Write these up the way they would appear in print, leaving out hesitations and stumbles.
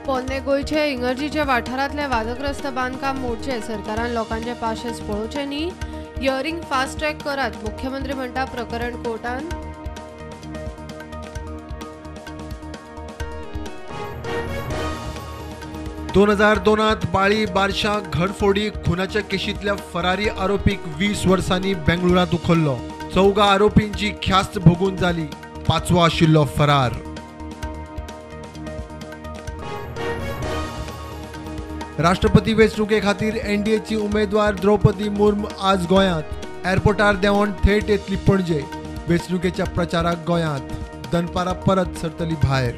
पोन्ने गोंयचे इंगर्जीच्या वाठारांतले वादग्रस्त बांदकाम मोडचे, सरकारान लोकांचे पाशेस पळोवचे न्ही, हियरिंग फास्ट ट्रॅक करात, मुख्यमंत्री म्हणटा प्रकरण कोर्टान। 2002 बाळी बारशा घरफोडी खुनाच्या केशींतल्या फरारी आरोपीक 20 वर्सांनी बेंगळुरांत उखल्लो। 4 आरोपींची ख्यास्त भोगून जाली, 5वो आशिल्लो फरार। राष्ट्रपती वेंचणुके खातीर एनडीएची उमेदवार द्रौपदी मुर्मू आज गोंयांत। एअरपोर्टार देंवून थेट येतली पणजे। वेंचणुकेच्या प्रचाराक गोंयांत, दनपारा परत सरतली भायर।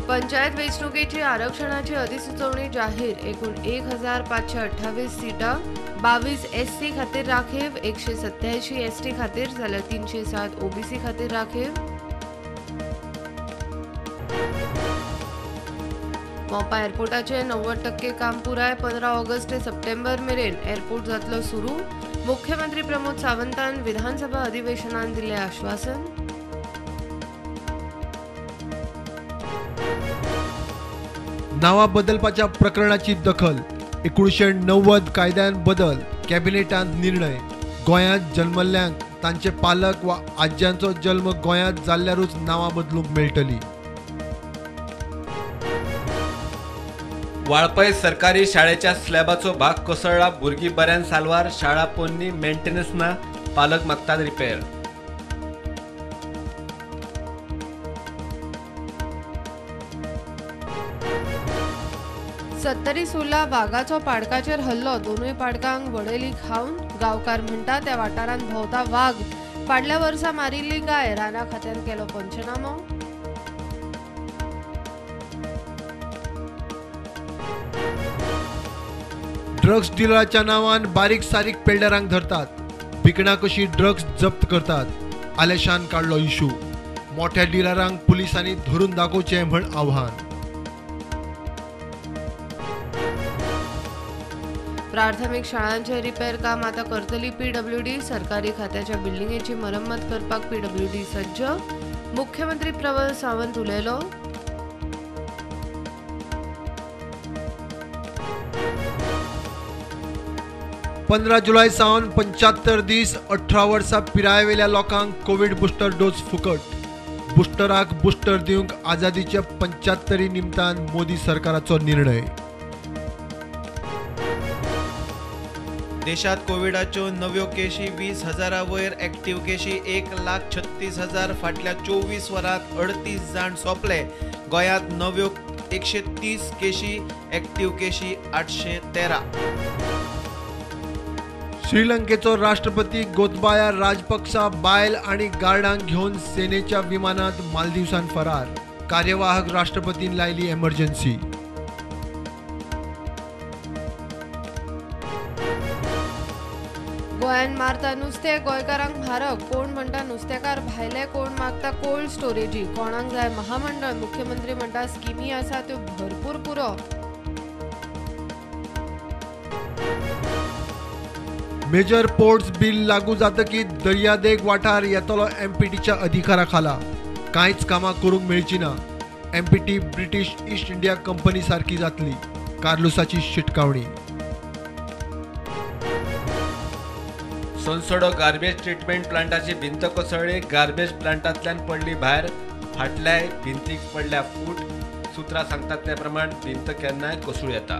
पंचायत वेंचणुकेची आरक्षणाची अधिसुचोवणी जाहीर, एकूण 1528 सीटां, 22 एससी खातीर राखीव, 187 एसटी खातीर जाल्यार 307 ओबीसी खातीर राखीव। मोपा एअरपोर्टाचे 90% काम पुराय, 15 ऑगस्ट ते सप्टेंबर मेरेन एअरपोर्ट जातलो सुरू, मुख्यमंत्री प्रमोद सावंतान विधानसभा अधिवेशनान दिले आश्वासन। नावां बदलपाच्या प्रकरणाची दखल, 1990 कायद्यान बदल, कॅबिनेटांत निर्णय। गोंयांत जल्मल्ल्यांक तांचे पालक वा आज्यांचो जल्म गोंयांत जाल्ल्यारूच नांवां बदलूंक मेळटली। वाळपय सरकारी शाळेच्या स्लॅबाचो भाग कोसळ्ळा, भुरगीं बऱ्यान साल्वार, शाळा पोन्नी, मेंटेनन्स ना, पालक मागतात रिपेर। सत्तरी सुर्ला वागाचो पाडकाचेर हल्लो, दोनूय पाडकांक वडयली खावन, गांवकार म्हणटा त्या वाठारांत भोंवता वाग, फाटल्या वर्सा मारिल्ली गाय, राना खात्यान केलो पंचनामो। ड्रग्स डिलराच्या नांवान बारीक सारीक पेल्डरांक धरतात, बिकणां कशी ड्रग्स जप्त करतात, आलेशान काडलो इशू। मोठ्या डिलरांक पुलिसांनी धरून दाखोवचें म्हण आव्हान। प्राथमिक शाळांचे रिपेर काम आता करतली पीडब्ल्यूडी, सरकारी खात्याच्या बिल्डिंगेची मरम्मत करपाक पीडब्ल्यूडी सज्ज, मुख्यमंत्री प्रमोद सावंत उलयलो। पंदरा जुलय सावन 75 दीस 18 वर्सां पिरायेवेल्या लोकांक कोवीड बुस्टर डोस फुकट। बुस्टराक बुस्टर दिवंक आझादीच्या 75 निमतान मोदी सरकाराचो निर्णय। देशात कोविडाच्यो नव्यो केशी 20,000 वयर, ऍक्टिव्ह केशी 1,36,000। फाटल्या 24 वरांत 38 जाण सोंपले। गोंयांत नव्यो 130 केशी, ऍक्टिव्ह केशी 813। श्रीलंकेचो राष्ट्रपती गोतबाया राजपक्सा बायल आनी गार्डांक घेवन सेनेच्या विमानांत मालदीवसान फरार। कार्यवाहक राष्ट्रपतीन लायली एमर्जन्सी। गोंयांत मारता नुस्तें, गोंयकारांक म्हारग, कोण म्हणटा नुस्तेकार भायले, कोण मागता कोल्ड स्टोरेजी, कोणाक जाय महामंडळ, मुख्यमंत्री म्हणटा स्किमी आसा त्यो भरपूर पुरो। मेजर पोर्ट्स बिल लागू जातकीर दर्यादेग वाठार येतलो एमपीटीच्या अधिकारा खाला, कांयच कामां करूंक मेळची ना। MPT British East India company सारकी जातली, कार्लुसाची शिटकावणी। सोनसोडो गार्बेज ट्रिटमेंट प्लांटाची भिंत कोसळ्ळी, गार्बेज प्लांटांतल्यान पडली भायर, फाटल्याय भिंतीक पडल्या फूट, सुत्रां सांगतात ते प्रमाण भिंत केन्नाय कोसळूं येता।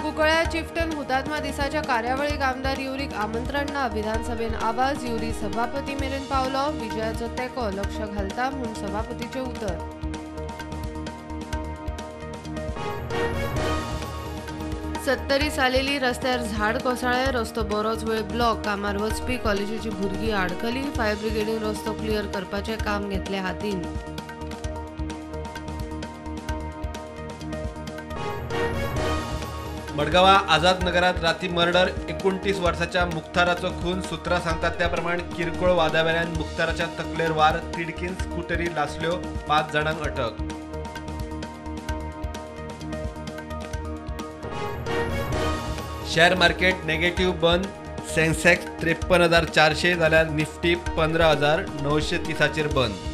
कुंकळ्या चिफ्टन हुतात्मा दिसाच्या कार्यावळीक आमदार युरीक आमंत्रण ना, विधानसभेन आवाज, युरी सभापती मेरेन पावलो, विजयाचो तेंको लक्ष घालता म्हूण सभापतीचें उतर। सत्तरी सालेली रस्त्यार झाड कोसळ्ळें, रस्तो बरोच वेळ ब्लॉक, कामार वचपी कॉलेजीची भुरगीं आडकली, फायर ब्रिगेडीन रस्तो क्लियर करपाचें काम घेतलें हातीन। मडगांवां आझाद नगरांत राती मर्डर, 29 वर्साच्या मुख्ताराचो खून, सुत्रां सांगतात त्या प्रमाण किरकोळ वादावेल्यान मुख्ताराच्या तकलेर वार, तिडकीन स्कुटरी लासल्यो, 5 जाणांक अटक। शेअर मार्केट नेगेटिव्ह बंद, सेन्सेक्स 53,400 जाल्यार निफ्टी 15,930 बंद.